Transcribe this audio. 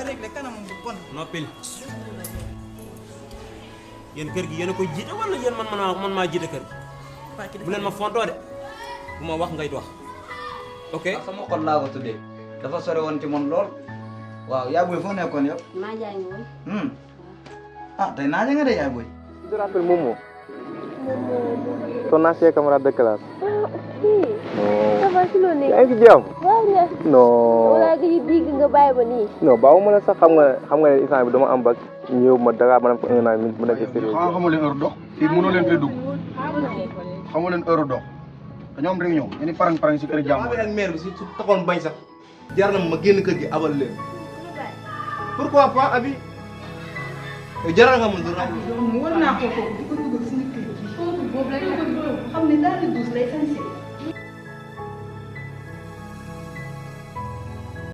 réglé kanamam bu bon. noppil yéen kër gi yéen a koy jiite wala yéen man maa jiite kër gi bu leen ma fontoo de bu ma wax ngay wax ok. sama xol laa ko tuddee dafa sore woon ci man lool waaw yaa booy foo nekkoon yow. maa jaay nga woon. ah tey naaje nga de yaa booy. Tu te rappelles Momo? Ton ancien camarade de classe. Ça va si loo nekk. yaa ngi si jàmm. waaw nga. non. wala nga ñu digg nga bàyyi ba nii. non baawu ma la sax xam nga ne instant bi dama am bac ñëw ma Dakar ma dem fa 1 an mu nekk sérieux. xamoo leen heure dox fii mënoo leen fee dugg xamoo leen heure dox dañoo am réunion ñu ni parang si kër jàmm. ak maire bi su taxoon bañ sax jar na ma génn kër gi abal leen pourquoi pas abi jaral nga mën du raw war naa ko foofu di ko dugal suñu kër gi. foofu boobu lay ko xam ne daal di douce lay